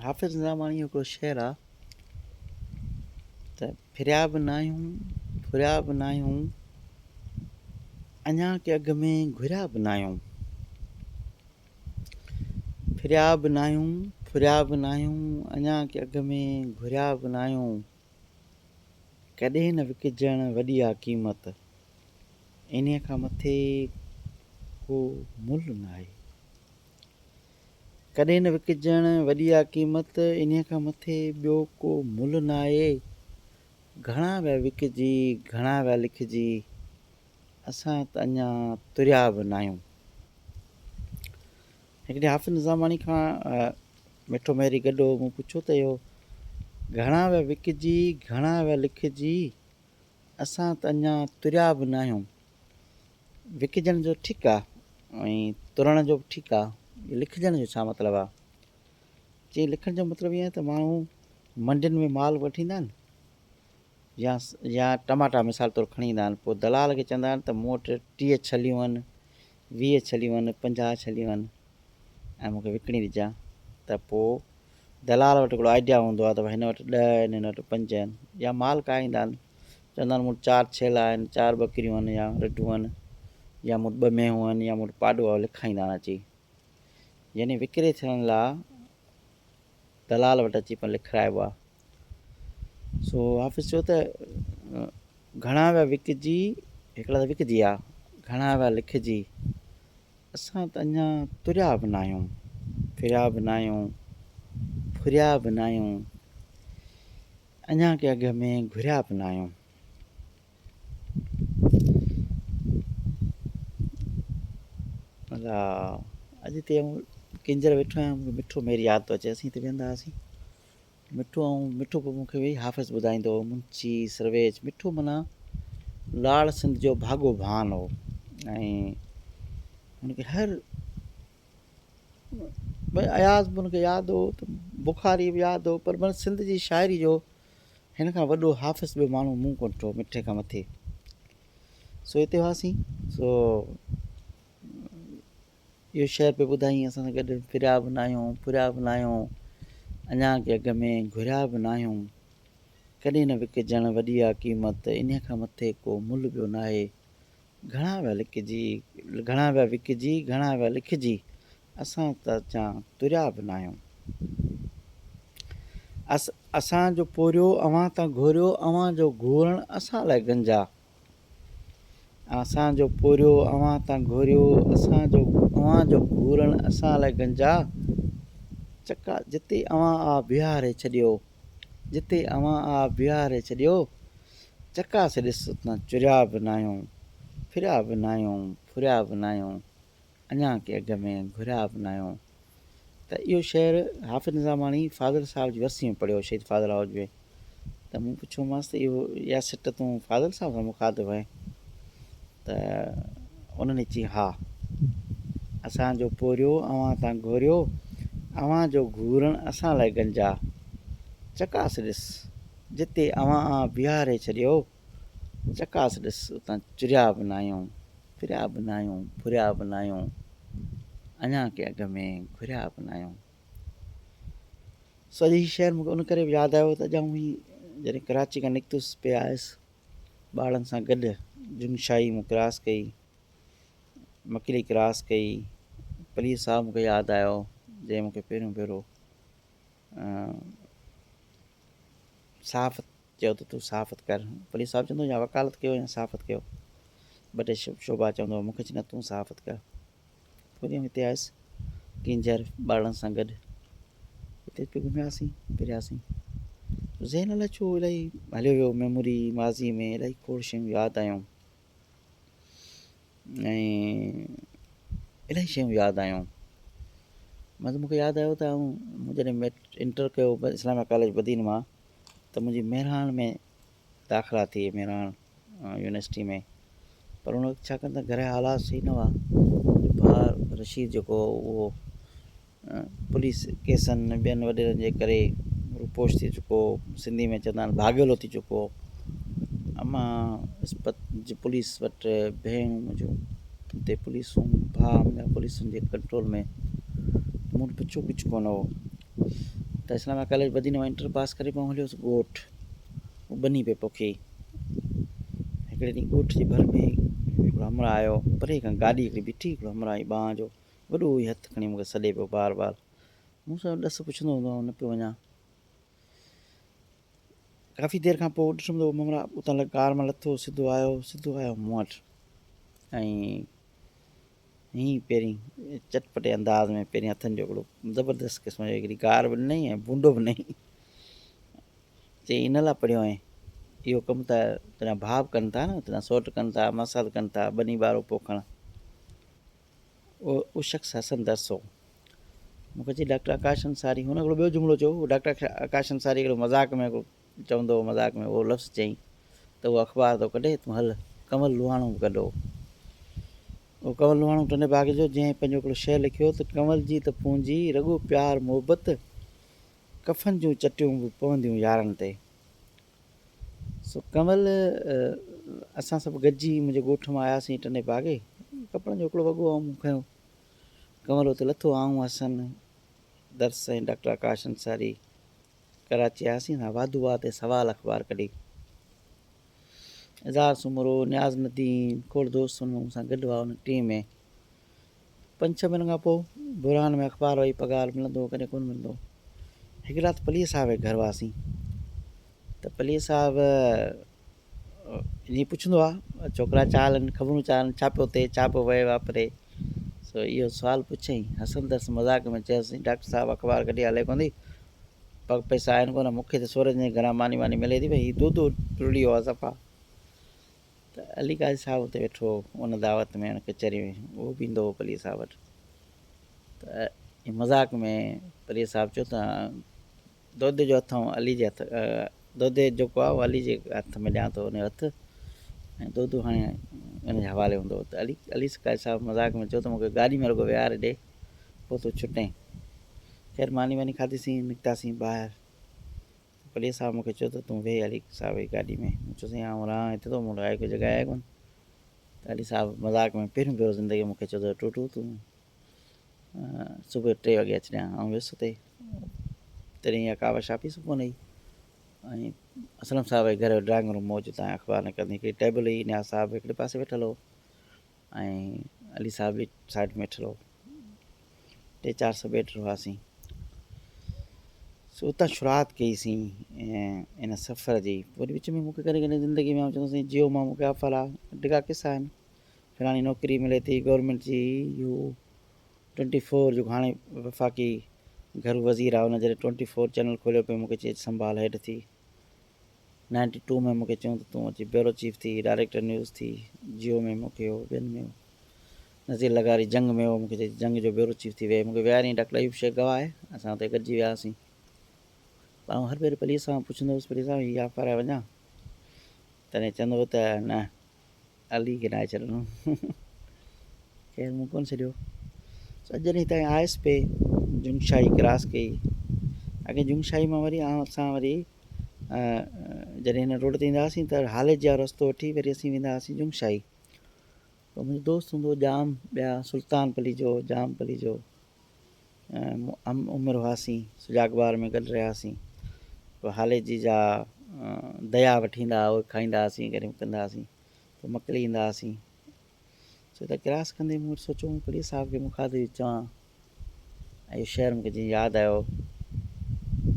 حافظ نظاماڻي جو هڪڙو شعر آ ته ڦريا به ناهيون ڦريا به ناهيون اڃا ڪي اڳ ۾ گهريا به ناهيون ڦريا به ناهيون ڦريا به ناهيون اڃا ڪي اڳ ۾ گهريا به ناهيون ڪڏهن نه وڪجڻ وڏي آ قيمت انهيء کان مٿي ڪو ملهه ناهي. ڪڏهن نه وڪجڻ وڏي آ قيمت، انهيء کان مٿي ٻيو ڪو ملهه ناهي. گهڻا ويا وڪجي، گهڻا ويا لکجي، اسان ته اڃا تريا به ناهيون. هڪ ڏينهن حافظ نظاماڻي کان مٺو مهري گڏ هو، مون پڇيو ته اهو گهڻا ويا وڪجي، گهڻا ويا لکجي، اسان ته اڃا تريا به ناهيون. وڪجڻ جو ٺيڪ آ ۽ ترڻ جو به ٺيڪ آ، لکجڻ جو ڇا مطلب آ؟ چيائين لکڻ جو مطلب ائين آهي ته ماڻهو منڊين ۾ مال وٺي ايندا آهن يا يا ٽماٽا مثال طور کڻي ايندا آهن پوء دلال کي چوندا آهن ته مون وٽ 30 ڇليون آهن 20 ڇليون آهن 50 ڇليون آهن ۽ مون کي وڪڻي ڏجان ته پوء دلال وٽ هڪڙو آئيڊيا هوندو آهي ته ڀائي هن وٽ 10 آهن هن وٽ 5 آهن يا مال ڪاهيندا آهن چوندا آهن مون وٽ چار ڇيلا آهن چار ٻڪريون آهن يا رڍون آهن يا مون وٽ ٻه مينهون آهن يا مون وٽ پاڏو آهي لکائيندا آهن اچي يعني وڪري ٿيڻ لاء دلال وٽ اچي پڻ لکرائبو آهي سو حافظ چيو ته گهڻا ويا وڪجي هڪڙا ته وڪجي ويا گهڻا ويا لکجي اسان ته اڃا تريا به ناهيون ڦريا به ناهيون ڦريا به ناهيون اڃا ڪي اڳ ۾ گهريا به ناهيون. الا اڄ هتي آئون ڪينجهر ويٺو آهيان مونکي مٺو مير ياد ٿو اچي اسين هتي ويهندا هئاسين مٺو ۽ مٺو پوء مونکي ويهي حافظ ٻڌائيندو هو منشي سرويچ مٺو معنيٰ لاڙ سنڌ جو ڀاڳو ڀان هو ۽ هن کي هر ڀئي اياز به هن کي ياد هو ته بخاري به ياد هو پر معنيٰ سنڌ جي شاعري جو هن کان وڏو حافظ ٻيو ماڻهو مون ڪونه ڏٺو مٺي کان مٿي سو هتي هئاسين سو اهو شعر پئي ٻڌائين اسان سان گڏ ڦريا به ناهيون ڦريا به ناهيون اڃا ڪي اڳ ۾ گهريا به ناهيون ڪڏهن نه وڪجڻ وڏي آ قيمت انهي کان مٿي ڪو ملهه ٻيو ناهي گهڻا ويا لکجي، گهڻا ويا وڪجي، گهڻا ويا لکجي، اسان ته اڃا تريا به ناهيون. اس اسان جو پورهيو اوهان تان گهوريو، اوهان جو گهورڻ اسان لاء گنجا. اسان جو پورهيو اوهان تان گهوريو، اسان جو اوهان جو گهورڻ اسان لاء گنجا. چڪا جتي اوهان آ بيهاري ڇڏيو، جتي اوهان آ بيهاري ڇڏيو، چڪاس ڏس اتان چريا به ناهيون، ڦريا به ناهيون، ڦريا به ناهيون، اڃا ڪي اڳ ۾ گهريا به ناهيون. ته اهو شعر حافظ نظاماڻي فاضل صاحب جي ورسي ۾ پڙهيو شهيد فاضل هائوس ۾ ته مون پڇيومانس ته اهو اها سٽ تون فاضل صاحب سان مخاطب آهين ته انهن چي ها اسان جو پورهيو اوهان تان گهوريو اوهان جو گهورڻ اسان لاء گنجا چڪاس ڏس جتي اوهان آ بيهاري ڇڏيو، چڪاس ڏس اتان چريا به ناهيون، ڦريا به ناهيون، ڦريا به ناهيون، اڃا ڪي اڳ ۾ گهريا به ناهيون. سو اڄ هي شعر مونکي ان ڪري به ياد آيو ته اڄ آئون هي جڏهن ڪراچي کان نڪتس پئي آيس ٻارڙن سان گڏ جنگشاهي مون ڪراس ڪئي مڪلي ڪراس ڪئي پليجو صاحب مونکي ياد آيو جنهن مونکي پهريون ڀيرو صحافت چيو ته تون صحافت ڪر پوليس صاحب چوندو يا وڪالت ڪيو يا صحافت ڪيو ٻه ٽي شعبا چوندو مون کي چي نه تون صحافت ڪر پوء جيئن هتي آيس ڪينجهر ٻارڙن سان گڏ هتي پي گهمياسين ڦرياسين ذهن الائي ڇو الائي هليو ويو ميموري ماضي ۾ الائي کوڙ شيون ياد آيون ۽ الاهي شيون ياد آيون مطلب مونکي ياد آيو ته آئون مون جڏهن ميٽ انٽر ڪيو اسلاميه ڪاليج بدين مان ته منهنجي مهراڻ ۾ داخلا ٿي مهراڻ يونيورسٽي ۾ پر ان وقت ڇاڪاڻ ته گهر جا حالات صحيح نه هئا منهنجو ڀاء رشيد جيڪو هو اهو پوليس ڪيسن ۽ ٻين وڏيرن جي ڪري روپوش ٿي چڪو هو. سنڌي ۾ چوندا آهن ڀاڳيلو ٿي چڪو هو. امان اسپت جي پوليس وٽ ڀيڻ منهنجون اتي پوليسون ڀاء منهنجا پوليسن جي ڪنٽرول ۾ مون وٽ پڇو ڪجهه ڪونه هو. ته اسلاميه ڪاليج بدين مان انٽر پاس ڪري پوء هليو هوس ڳوٺ ٻني پئي پوکي. هڪڙي ڏينهن ڳوٺ جي ڀر ۾ هڪڙو همراهه آيو پري کان گاڏي هڪڙي بيٺي هڪڙو همراهه ائين ٻانهن جو وڏو ئي هٿ کڻي مون کي سڏي پيو بار بار مون سان ڏس پڇندو هوندو آئون نه پيو وڃان ڪافي دير کان پوء ڏٺم ته همراهه اتان ڪار مان لٿو سڌو آيو سڌو آيو مون وٽ ۽ هيئن پهرين چٽپٽي انداز ۾ پهرين هٿن جو هڪڙو زبردست قسم جو هڪڙي گار به ڏنائين ۽ بونڊو به ڏنائين چيائين ان لاء پڙهيو آهين اهو ڪم ته تنهنجا ڀاء به ڪن ٿا نه تنهنجا سوٽ ڪن ٿا ماسات ڪن ٿا ٻني ٻارو پوکڻ اهو شخص حسن درس هو مون کي چي ڊاڪٽر آڪاش انصاري هن هڪڙو ٻيو جملو چيو ڊاڪٽر آڪاش انصاري هڪڙو مذاق ۾ هڪڙو چوندو هو مذاق ۾ اهو لفظ چيائين ته اهو اخبار ٿو ڪڍي تون هل ڪنول لوهاڻو به ڪڍو. اهو ڪنول لوهاڻو ٽنڊي باگي جو جنهن پنهنجو هڪڙو شعر لکيو ته ڪنول جي ته پونجي رڳو پيار محبت ڪفن جون چٽيون به پونديون يارن تي. سو ڪنول اسان سڀ گڏجي منهنجي ڳوٺ مان آياسين ٽنڊي باگي ڪپڙن جو هڪڙو وڳو آئون مون کنيو ڪنول اتي لٿو آئون حسن درس ۽ ڊاڪٽر آڪاش انصاري ڪراچي آياسين اسان واڌو واهه تي سوال اخبار ڪڍي. اظهار سومرو، نياز نديم، کوڙ دوست ان ۾ مون سان گڏ هئا ان ٽيم ۾. پنج ڇهه مهينن کان پوء بحران ۾ اخبار وئي پگهار ملندو هو ڪڏهن ڪونه ملندو هو. هڪ رات پليجي صاحب جي گهر هئاسين ته پليجي صاحب ائين پڇندو آ ڇوڪرا ڇا حال آهن خبرون ڇا آهن ڇا پيو ٿئي ڇا پيو وهي واپري سو اهو سوال پڇيائين حسن درس مذاق ۾ چيس ڊاڪٽر صاحب اخبار ڪڍي هلي ڪوندي پگ پئسا آهن ڪونه مونکي ته سورج جي گهران ماني واني ملي ٿي ڀئي هي دودو ٽڙي ويو آ صفا ته علي قاضي صاحب اتي ويٺو هو ان دعوت ۾ ان ڪچهري ۾ اهو به ايندو هو پلي صاحب وٽ ته مذاق ۾ پلي صاحب چيو ته دودي جو هٿ آئون علي جي هٿ دودي جيڪو آهي اهو علي جي هٿ ۾ ڏيان ٿو ان جو هٿ ۽ دودو هاڻي ان جي حوالي هوندو ته علي علي سڪائي صاحب مذاق ۾ چيو ته مونکي گاڏي ۾ رڳو ويهاري ڏي پوء تون ڇٽين خير ماني واني کاڌيسين نڪتاسين ٻاهر پلي صاحب مونکي چيو ته تون ويهه علي صاحب جي گاڏي ۾ مون چيو سائين آئون رهان هتي ٿو مون لاء ڪو جڳهه آهي ڪونه ته علي صاحب مذاق ۾ پهريون ڀيرو زندگي مونکي چيو ته ٽوٽو تون صبح جو ٽي وڳي اچجان. آئون ويس اتي. تڏهن اها ڪاوش آفيس به ڪونه هئي ۽ اسلم صاحب جي گهر جو ڊرائنگ روم هو جتان اخبار نڪرندي هڪڙي ٽيبل هئي نياز صاحب هڪڙي پاسي ويٺل هو ۽ علي صاحب ٻي سائيڊ ۾ ويٺل هو. ٽي چار سڀ ويٺل هئاسين. سو اتان شروعات ڪئي سين ان سفر جي. وري وچ ۾ مون کي ڪڏهن ڪڏهن زندگي ۾ آئون چوندو سائين جيو مان مون کي آفر آ ڊگها قصا آهن. فلاڻي نوڪري ملي ٿي گورنمينٽ جي يو ٽوئنٽي فور جيڪو هاڻي وفاقي گهرو وزير آهي ان جڏهن ٽوئنٽي فور چينل کوليو پيو مونکي چي سنڀال هيڊ ٿي نائنٽي ٽو ۾ مونکي چيو ته تون اچي بيورو چيف ٿي ڊائريڪٽر نيوز ٿي جيو ۾ مونکي هو ٻين ۾ هو نذير لغاري جنگ ۾ هو مونکي چي جنگ جو بيورو چيف ٿي ويهه مونکي ويهاري ڊاڪٽر ايوب شيخ گواهه آهي اسان اتي گڏجي وياسين پر آئون هر ڀيري پلي صاحب پڇندو هوس پلي صاحب هي آفر آهي وڃان تڏهن چوندو هو ته نه علي کي ناهي ڇڏڻو. خير مون ڪونه ڇڏيو. سو اڄ جڏهن هتان آيس پئي جنگشاهي ڪراس ڪئي. اڳي جنگشاهي مان وري اسان وري جڏهن هن روڊ تي ايندا هئاسين ته هاليج وارو رستو وٺي وري اسين ويندا هئاسين جنگشاهي. پوء منهنجو دوست هوندو هو ڄام ٻيا سلطان پليجو ڄام پليجو هم عمر هئاسين سجاڳ بار ۾ گڏ رهياسين پوء هاليجي جا ديا وٺي ايندا هئا اهي کائيندا هئاسين ڪڏهن ڪندا هئاسين پوء مڪلي ايندا هئاسين سو ته ڪراس ڪندي مون سوچيو پلي صاحب کي مخاطب ٿي چوان ۽ اهو شعر مونکي جيئن ياد آيو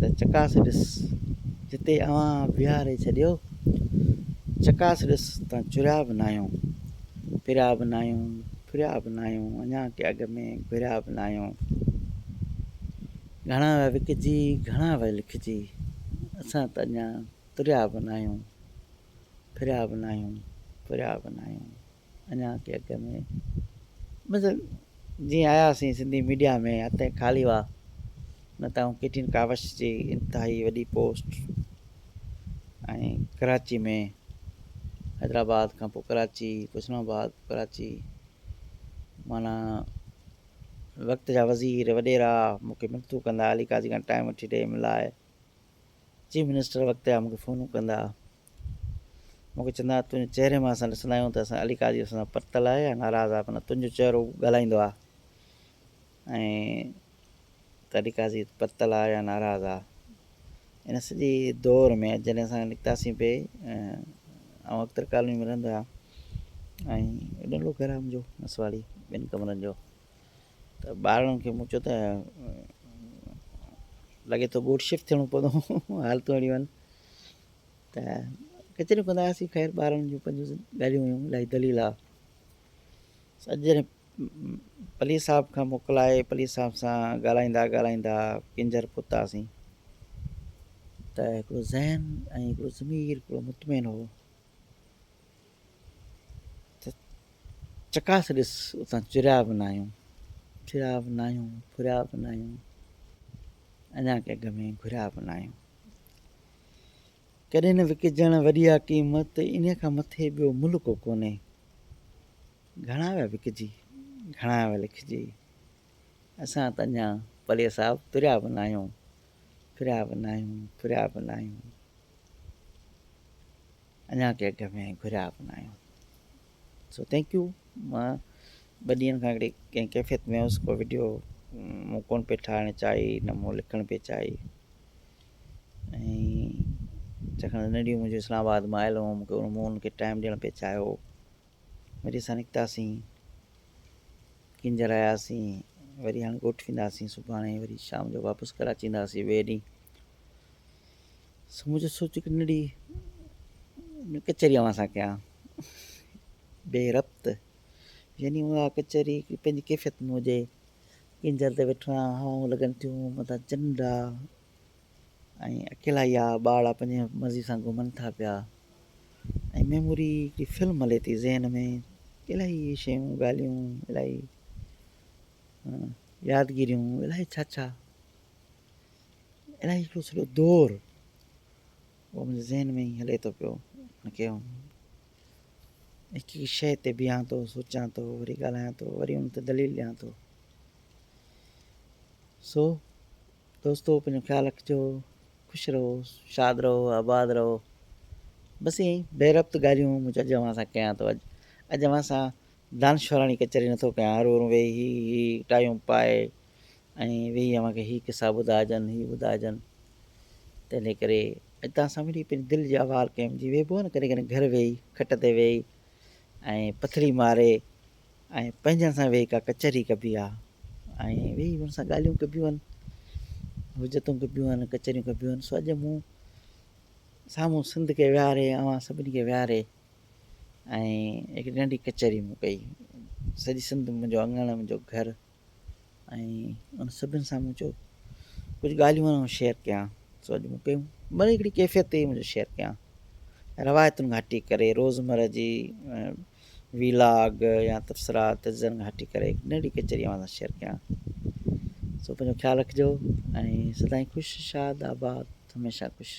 ته چڪاس ڏس جتي اوهان بيهاري ڇڏيو چڪاس ڏس تان چريا به ناهيون پريا به ناهيون ڦريا به ناهيون اڃا ڪي اڳ ۾ گهريا به ناهيون گهڻا ويا وڪجي گهڻا ويا لکجي اسان ته اڃا تريا به ناهيون ڦريا به ناهيون ڦريا به ناهيون اڃا ڪي اڳ ۾ مطلب جيئن آياسين سنڌي ميڊيا ۾ هٿ خالي هئا نه ته آئون ڪي ٽي اين ڪاوش جي انتهائي وڏي پوسٽ ۽ ڪراچي ۾ حيدرآباد کان پوء ڪراچي پوء اسلام آباد ڪراچي معنيٰ وقت جا وزير وڏيرا مونکي منٿون ڪندا علي قاضي کان ٽائيم وٺي ڏي ملاء چيف منسٽر وقت جا مونکي فونون ڪندا مونکي چوندا تنهنجي چهري مان اسان ڏسندا آهيون ته اسان علي قاضي اسان سان پرتل آهي يا ناراض آهي معنيٰ تنهنجو چهرو ڳالهائيندو آهي ۽ تڏي قاضي پرتل آ يا ناراض آ. ان سڄي دور ۾ جڏهن اسان نڪتاسين پئي آئون اختر ڪالوني ۾ رهندو آهيان ۽ ننڍڙو گهر آهي منهنجو مسواڙي ٻن ڪمرن جو ته ٻارڙن کي مون چيو ته لڳي ٿو ڳوٺ شفٽ ٿيڻو پوندو حالتون اهڙيون آهن ته ڪچهريون ڪندا هئاسين خير ٻارن جون پنهنجون ڳالهيون هيون الاهي دليل آ اڄ جڏهن پلي صاحب کان موڪلائي پلي صاحب سان ڳالهائيندا ڳالهائيندا ڪينجهر پهتاسين ته هڪڙو ذهن ۽ هڪڙو ضمير هڪڙو مطمئن هو ته چڪاس ڏس اتان چريا به نه آهيون چريا به نه آهيون ڦريا به نه آهيون اڃا ڪنهن گهر ۾ گهريا به نه آهيون ڪڏهن نه وڪجڻ وڏي آ قيمت انهيء کان مٿي ٻيو ملهه ڪو ڪونهي گهڻا ويا وڪجي، گهڻا ويا لکجي. اسان ته اڃا پلي صاحب تريا به ناهيون، ڦريا به ناهيون، ڦريا به ناهيون. اڃا ڪنهن گهر ۾ گهريا به ناهيون. سو thank you مان ٻه ڏينهن کان هڪڙي ڪنهن ڪيفيت ۾ هوس ڪو وڊيو مون ڪون پئي ٺاهڻ چاهي نه مون لکڻ پئي چاهي ۽ ڇاڪاڻ ته ننڍيون منهنجو اسلام آباد مان آيل هو مون کي مون ان کي ٽائيم ڏيڻ پئي چاهيو وري اسان نڪتاسين ڪينجهر آياسين وري هاڻي ڳوٺ وينداسين سڀاڻي وري شام جو واپس ڪراچي اينداسين ٻئي ڏينهن سو مون چيو سوچ هڪ ننڍڙي ڪچهري اوهان سان ڪيان بي ربط يعني اها ڪچهري پنهنجي ڪيفيت ۾ هجي ڪينجهر تي ويٺو آهيان هوائون لڳن ٿيون مٿان چنڊ آ ۽ اڪيلائي آ ٻارڙا پنهنجي مرضي سان گهمن ٿا پيا ۽ ميموري هڪڙي فلم هلي ٿي ذهن ۾ الاهي شيون ڳالهيون الاهي يادگيريون الاهي ڇا ڇا الاهي هڪڙو سڄو دور اهو منهنجي ذهن ۾ ئي هلي ٿو پيو ان کي هڪ هڪ شيء تي بيهان ٿو سوچان ٿو وري ڳالهايان ٿو وري ان تي دليل ڏيان ٿو سو دوستو پنهنجو خيال رکجو خوش رهو شاد رهو آباد رهو بس ائين ئي بي ربط ڳالهيون مون چيو اڄ اوهان سان ڪيان ٿو اڄ اڄ اوهان سان دانشوراڻي ڪچهري نٿو ڪيان هرو هرو ويهي هي هي ٽايون پائي ۽ ويهي اوهان کي هي قصا ٻڌائجن هي ٻڌائجن تنهن ڪري اڄ توهان سان ملي پنهنجي دل جي احوال ڪيم جي ويهبو آهي نه ڪڏهن ڪڏهن گهر ويهي کٽ تي ويهي ۽ پٿري ماري ۽ پنهنجن سان ويهي ڪا ڪچهري ڪبي آ ۽ ويهي ان سان ڳالهيون ڪبيون آهن حجتون ڪبيون آهن ڪچهريون ڪبيون آهن سو اڄ مون سامهون سنڌ کي ويهاري اوهان سڀني کي ويهاري ۽ هڪ ننڍي ڪچهري مون ڪئي سڄي سنڌ منهنجو اڱڻ منهنجو گهر ۽ ان سڀن سان مون چيو ڪجهه ڳالهيون آهن شيئر ڪيان سو اڄ مون ڪيون مڙئي هڪڙي ڪيفيت تي منهنجو شيئر ڪيان روايتن کان هٽي ڪري روزمره جي ويلاگ يا تبصرا تجزين کان هٽي ڪري هڪ ننڍي ڪچهري اوهان سان شيئر ڪيان سو پنهنجو خيال رکجو ۽ سدائين خوش شاد آباد هميشه خوش.